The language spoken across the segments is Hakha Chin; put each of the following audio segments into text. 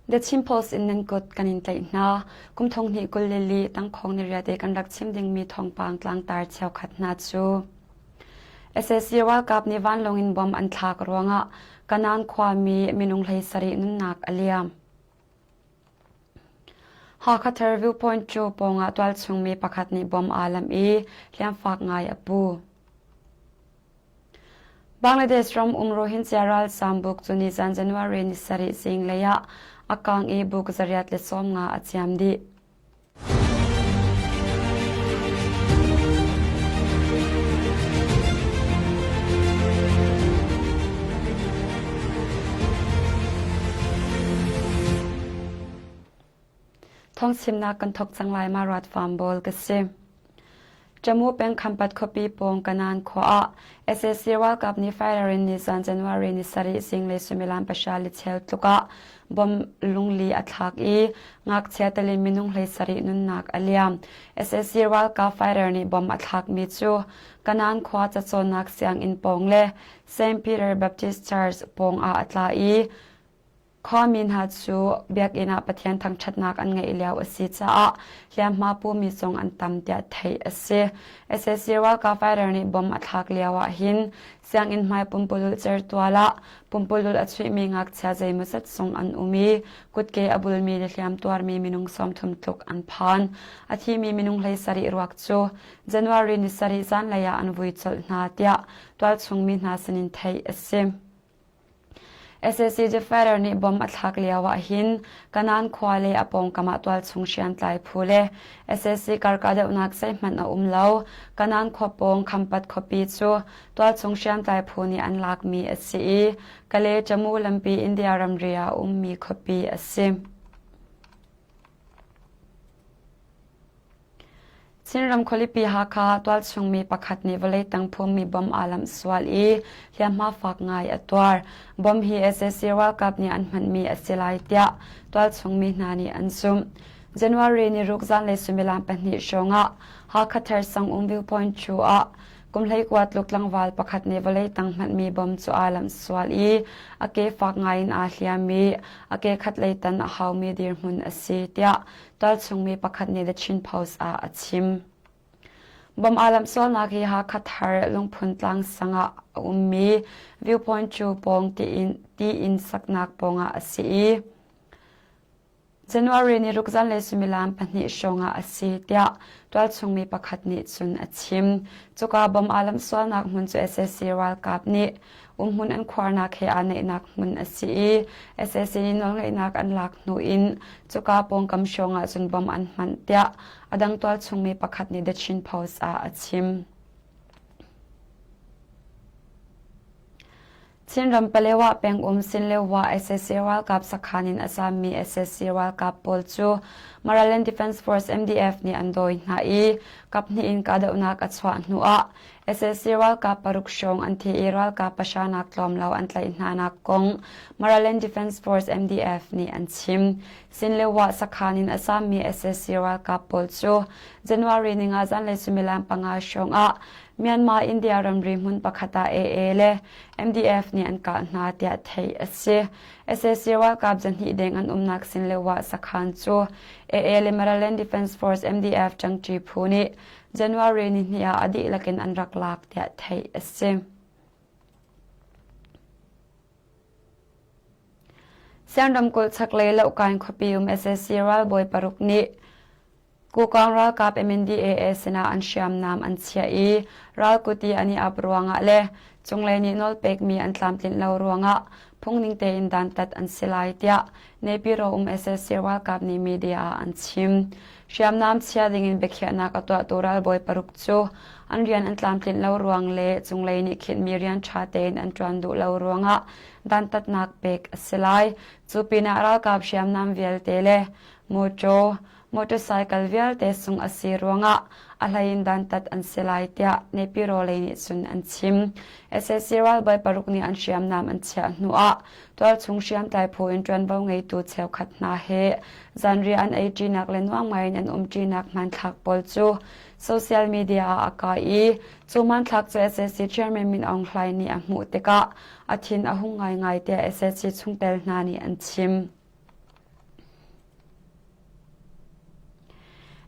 The Chin Post in nan kut kan in tlaih hna. Kum thong hnih 20 le li tangkhawng ni riat i kan rak chim dingmi thawngpang tlangtar cheukhat hna cu sac ralkap nih vanlawng in bom an thlak ruangah Kanan khuami minung 17 nunnak a liam. Hakha Thar Viewpoint cu pawngah tualchung mi pakhat nih bom aa lamh i hliamfak ngai a pu. Bangladesh ram um Rohingya ralzaam buk cu nizan January ni sarih zinglei ah a kang i buk 150 a ciam dih. Thawngchimnak kan thawk cang lai ma ruat farm bawl ka si. Jammu peng Khampat khuapi pawng Kanan khua ah sac ralkap nih fighter in nizan January ni sarih zinglei suimilam pahra le cheu tluk ah bomb lungli a thlak i ngakchia telin minung 17 nunnak a liam. Sac ralkap fighter nih bomb a thlakmi cu Kanan khua cacawnnak sianginn pawng le St. Peter Baptist Church pawng ah a tla i Khuami hna cu biakinn ah Pathian thangṭhatnak an ngeih lio a si caah hliamhma pumi zong an tam tiah theih a si. Sac ralkap fighter nih bomb a thlak lio ah hin sianginn hmai pumpululh certual ah pumpululh a chuihmi ngakchia zeimawzat zong an um i kutke a bulmi le hliam tuarmi minung 30 tluk an phan. A thimi minung 17 ruak cu January ni sarih zanlei ah an vui colh hna tiah tualchung mi hna sinin theih a si. Sac Defender nih bomb a thlak lio ahhin Kanan khua le a pawngkam ah tualchung hriamtlai phu le sac karkahdohnak zeihmanh a um lo. Kanan khua pawng Khampat khuapi cu tualchung hriamtlai phu nih an lakmi a si i Kale-Tamu lampi India ramri ah a ummi khuapi a si. Chinram khualipi Hakha tualchung mi pakhat nih vawlei tang phummi bomb aa lamh sual i hliamhma fak ngai a tuar. Bomb hi sac ralkap nih an hmanmi a si lai tiah tualchung mi hna nih an zumh. January ni ruk zanlei suimilam pahnih hrawng ah Hakha Thar sang um viewpoint 2 ah kum 19 tluk tlangval pakhat nih vawlei tang hmanhmi bomb cu aa lamh sual i a ke fak ngai in aa hliam i a ke khatlei tan a haumi dirhmun a si tiah tualchungmi pakhat nih The Chin Post ah a chim. Bom aa lamh sualnak hi Hakha Thar Lungphun tlang sang ah a ummi Viewpoint cu pawng tiin saknak pawngah a si i January ni ruk zanlei suimilam pahnih hrawng ah a si tiah tualchungmi pakhat nih cun a chim. Cuka bom aa lamh sualnak hmun cu sac ralkap nih umhmun an khuarnak he aa naihnak hmun a si i sac nih nawlngeihnak an lak hnu in cuka pawngkam hrawng ah cun bom an hmanh tiah a dang tualchungmi pakhat nih The Chin Post ah a chim. Chinram Palewa pengum Sinlewa sac ralkap sakhan in a zammi sac ralkap pawl cu Maraland Defense Force MDF nih an dawi hna i kaphnih in kahdohnak a chuah hnu ah sac ralkap paruk hrawng an thi i ralkap pahra nak tlawm lo an tlaih hna nak kong Maraland Defense Force MDF nih an chim. Sinlewa sakhan in a zammi sac ralkap pawl cu January ninga zanlei suimilam panga hrawng ah Myanmar India ramri hmun pakhat ah AA le MDF nih an kah hna tiah theih a si. Sac ralkap zahnih deng an umnak Sinlewa sakhan cu AA le Maraland Defense Force MDF ṭangṭi phu nih January nihnih ah a dihlak in an rak lak tiah theih a si. Sian ramkulh chaklei Lohkain khuapi um sac ralbawi paruk nih Kukawng ralkap MNDAA sinah an hriamnam an chiah i ralkut i an i ap ruangah le cunglei nih nawlpekmi an tlamtlinh lo ruangah phungning tein dantat an si lai tiah Naypyidaw um sac ralkap nih media ah an chim. Hriamnam chia dingin biakhiahnak a tuahtu ralbawi paruk cu an rian an tlamtlinh lo ruang le cunglei nih khinhmi rian ṭha tein an ṭuan duh lo ruangah dantatnak pek a si lai. Cu pinah ralkap hriamnam vialte le mawṭaw, motorcycle vialte sung a si ruangah a hlei in dantat an si lai tiah Naypyidaw lei nih cun an chim. Sac ralbawi paruk nih an hriamnam an chiah hnuah tualchung hriamtlai phu in ṭuanvo ngeitu cheukhat hna he zanriah an ei ṭinak le nuam ngaiin an um ṭinak hmanthlak pawl cu social media ah a kai i cu hmanthlak cu sac chairman Min Aung Hlaing nih a hmuh tikah a thin a hung ngaingai tiah sac chungtel hna nih an chim.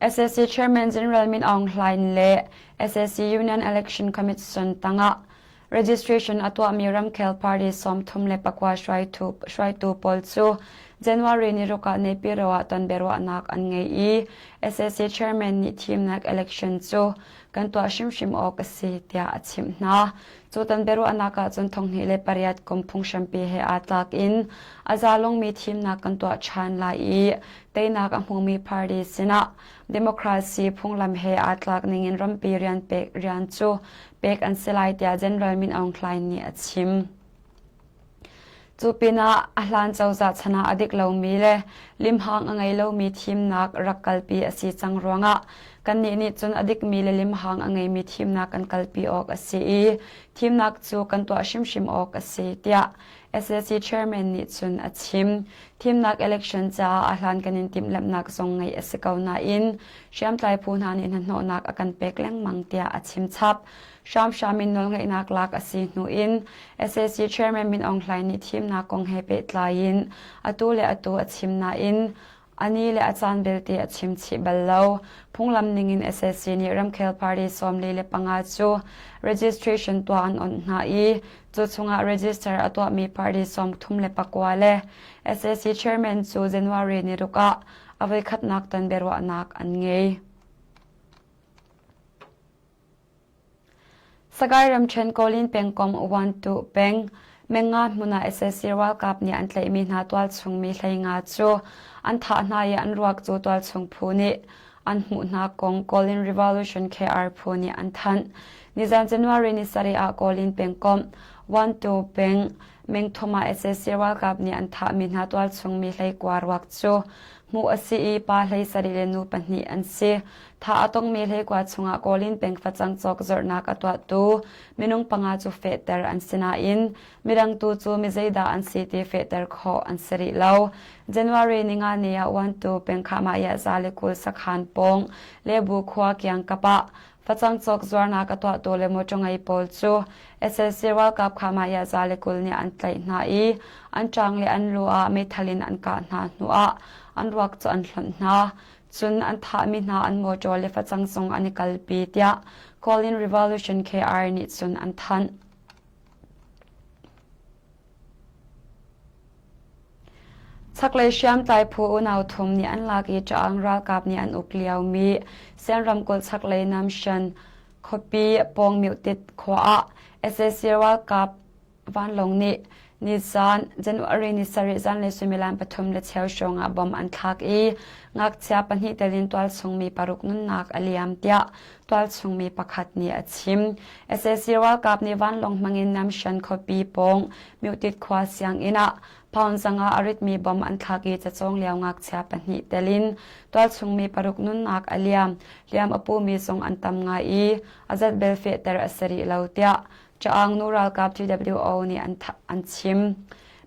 SAC Chairman General Min Aung Hlaing le SAC Union Election Commission tangah registration a tuahmi ramkhel party 34 hruaitu pawl cu January ni ruk ah Naypyidaw ah tonbiaruahnak an ngei i SAC Chairman nih thimnak election cu kan tuah hrimhrim awk a si tiah a chimh hna. Cu tonbiaruahnak ah cun 2008 kum phunghrampi he aa tlak in a zalongmi thimnak kan tuah ṭhan lai i teinak a hmumi party sinah democracy phunglam he aa tlak ningin rampi rian pek rian cu pek an si lai tiah General Min Aung Hlaing nih a chim. Cu pinah a hlan cozah chan ah a dik lomi le limhang a ngei lomi thimnak rak kalpi a si cang ruangah kannih nih cun a dikmi le limhang a ngeimi thimnak kan kalpi awk a si i thimnak cu kan tuah hrimhrim awk a si tiah SAC chairman nih cun a chim. Thimnak election caah a hlan kan in timhlamhnak zong ngeih a si ko nain hriamtlai phu hna nih hnahnawhnak a kan pek lengmang tiah a chim chap. Hramhram in nawlngeihnak lak a si hnu in SAC Chairman Min Aung Hlaing nih thimnak kong he pehtlai in atu le atu a chim nain a ni le a caan belte a chim chih bal lo. Phunglam ningin SAC nih ramkhel party 45 cu registration tuah an onh hna i cu chungah register a tuahmi party 39 le SAC Chairman cu January ni ruk ah a voikhatnak ton biaruahnak an ngei. Sagaing ramṭhen Kawlin pengkomh Wantuh peng Menga hmun ah sac ralkap nih an tlaihmi hna tualchung mi 15 cu an thah hna i an ruak cu tualchung phu nih an hmuh hna kong Kawlin Revolution KR phu nih an thanh. Nizan January ni sarih ah Kawlin pengkomh Wantuh peng Mengthum ah sac ralkap nih an thahmi hna tualchung mi 19 ruak cu hmuh a si i pa 17 le nu pahnih an si. Thah a tongmi 19 chungah Kawlin peng facang cawk zornak a tuahtu minung panga cu fehter an si nain midang tu cu mi zeidah an si ti fehter khawh an si rih lo. January ninga ni ah Wantu peng Khahmah Yahza le Kul sakhan pawng Lebu khua kiangkap ah Facang cawk zuarnak a tuahtu le mawṭaw ngei pawl cu sac ralkap Khahmah Yahza le 20 nih an tlaih hna i an ṭang le an lu ah meithal in an kah hna hnuah an ruak cu an hlonh hna. Cun an thahmi hna an mawṭaw le facang zong an i kalpi tiah Kawlin Revolution KR nih cun an thanh. Chaklei hriamtlai phu unau thum nih an lak i Ṭaang ralkap nih an uk liomi Sian ramkulh chaklei Namshan khuapi pawng Myotit khua ah sac ralkap vanlawng nih nizan January ni sarih zanlei suimilam pathum le cheu hrawng ah bomb an thlak i ngakchia pahnih tel in tualchung mi paruk nunnak a liam tiah tualchung mi pakhat nih a chim. Sac ralkap nih vanlawng hmangin Namshan khuapi pawng Myotit khua sianginn ah pound zanga a ritmi bomb an thlak i cacawng lio ngakchia pahnih tel in tualchungmi paruk nunnak a liam. Hliam a pumi zong an tam ngai i a zat bel fehter a si rih lo tiah Caang nu ralkap TWO nih an chim.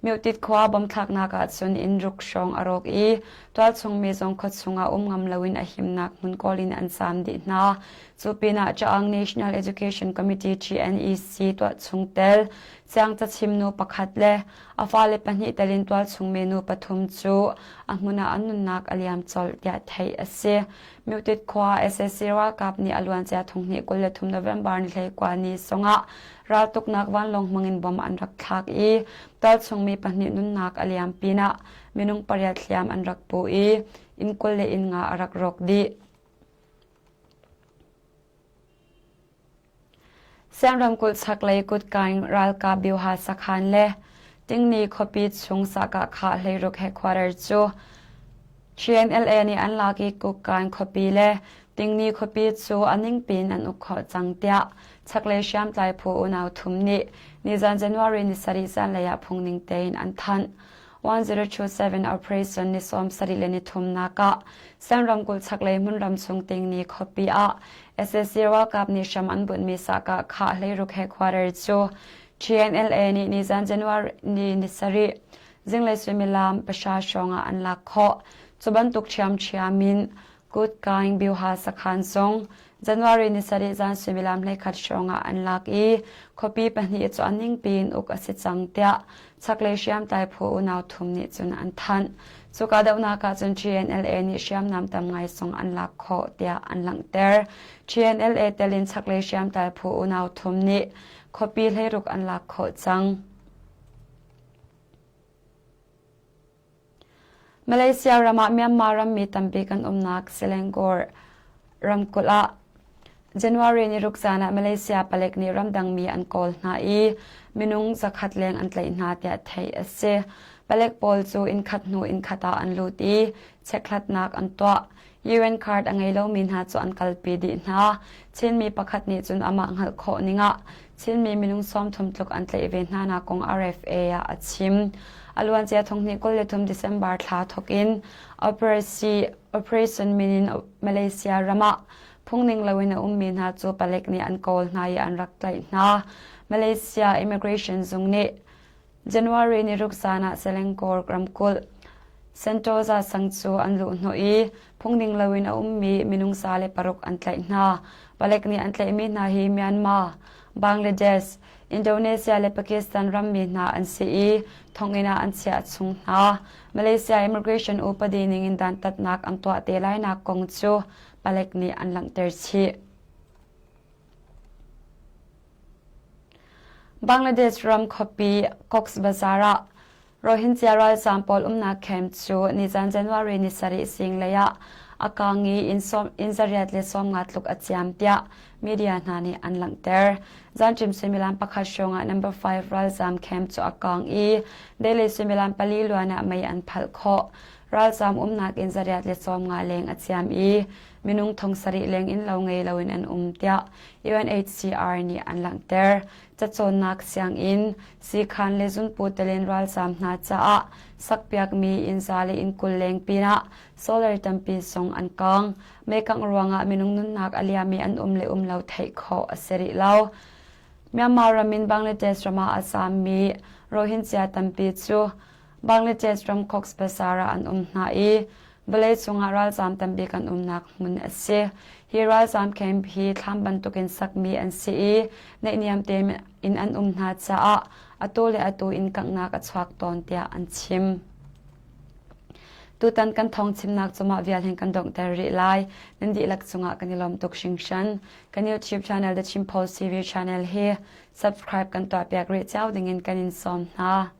Myotit khua bomb thlaknak ah cun inn ruk hrawng a rawk i tualchungmi zong khuachung ah um ngam loin a himnak hmun kawl in an zaam dih hna. Cu pinah Caang National Education Committee GNEC tuah chungtel Siang cachim nu pakhat le a fale pahnih tel in tualchungmi nu pathum cu a hmun ah an nunnak a liam colh tiah theih a si. Myotit khua sac ralkap nih a luancia thonghnih 23 November ni 19 ni zongah raltuknak vanlawng hmangin bom an rak thlak i tualchungmi pahnih nunnak a liam pinah minung pariat hliam an rak pu i inn 20 le inn nga a rak rawk dih. Siang ramkulh chaklei Kutkaing ralkap bioha sakhan le Tingni khuapi chung sakah khah hleiruk headquarter cu TNLA nih an lak i Kukkaing khuapi le Tingni khuapi cu a ningpi in an uk khawh cang tiah chaklei hriamtlai phu unau thum nih nizan January ni sarih zanlei ah phungning tein an thanh. 1027 Operation ni 73 le ni thumnak ah Shan ramkulh chaklei hmunram chung Tingni khuapi ah sac ralkap nih hram an bunhmi sakah khah hleiruk headquarter cu TNLA nih nizan January ni ni sarih zinglei suimilam pahra hrawng ah an lak khawh. Cu bantuk ṭhiamṭhiam in Kutkaing Byuha sakhan zong. January ni sarih zan suimilam 11 hrawng ah an lak i khuapi pahnih cu a ningpi in uk a si cang tiah chaklei hriamtlai phu unau thum nih cun an thanh. Cu kahdohnak ah cun TNLA nih hriamnam tam ngai sung an lak khawh tiah an langhter. TNLA tel in chaklei hriamtlai phu unau thum nih khuapi hleiruk an lak khawh cang. Malaysia ram ah Myanmar rammi tampi kan umnak Selangor ramkulh ah January ni ruk zan ah Malaysia palek nih ramdangmi an kawl hna i minung zakhat leng an tlaih hna tiah theih a si. Palek pawl cu innkhat hnu innkhat ah an lut i chekhlatnak an tuah. UN card a ngei lomi hna cu an kalpi dih hna. Chinmi pakhat nih cun amah hngalh khawh ningah Chinmi minung 30 tluk an tlaih ve hna nak kong RFA ah a chim. A luancia thonghnih 23 December thla thawk in Operation min in Malaysia ram ah phungning loin a ummi hna cu palek nih an kawl hna i an rak tlaih hna. Malaysia Immigration zung nih January ni ruk zan ah Selangor ramkulh Sentosa sang cu an luhhnawh i phungning loin a ummi minung sa le paruk an tlaih hna. Palek nih an tlaihmi hna hi Myanmar, Bangladesh, Indonesia le Pakistan rammi hna an si i thonginn ah an chiah chung hna. Malaysia immigration upadi ningin dantatnak an tuah te lainak kong cu palek nih an langhter chih. Bangladesh ram khuapi Cox's Bazar ah Rohingya ralzaam pawl umnak camp cu nizan January ni sarih zinglei ah a kaang i inn zariat le 50 tluk a ciam tiah media hna nih an langhter. Zanṭim suimilam pakhat hrawng ah number 5 ralzaam camp cu a kaang i deilei suimilam pali luan ah mei an phalh khawh. Ralzaam umnak inn zariat le 50 leng a ciam i minung thong sarih leng inn lo ngei loin an um tiah UNHCR nih an langhter. Cacawnnak sianginn, siikhan le zunpu telen ralzaam hna caah sakpiakmi inn za le inn 20 leng pinah solar tampi zong an kang. Meikangh ruangah minung nunnak a liami an um le um lo theih khawh a si rih lo. Myanmar ram in Bangladesh ram ah a zaammi Rohingya tampi cu Bangladesh ram Cox's Bazar ah an um hna i vawleicung ah ralzaam tambik an umnak hmun a si. Hi ralzaam camp hi thlam bantukin sakmi an si i naihniam tein an um hna caah atu le atu in kanghnak a chuak tawn tiah an chim. Tutan kan thawng chimnak cu mah vial hin kan donghter rih lai. Nan dihlak cungah kan i lawm tuk hringhran. Kan YouTube channel The Chin Post TV channel hi subscribe kan tuahpiak rih cio dingin kan in sawm hna.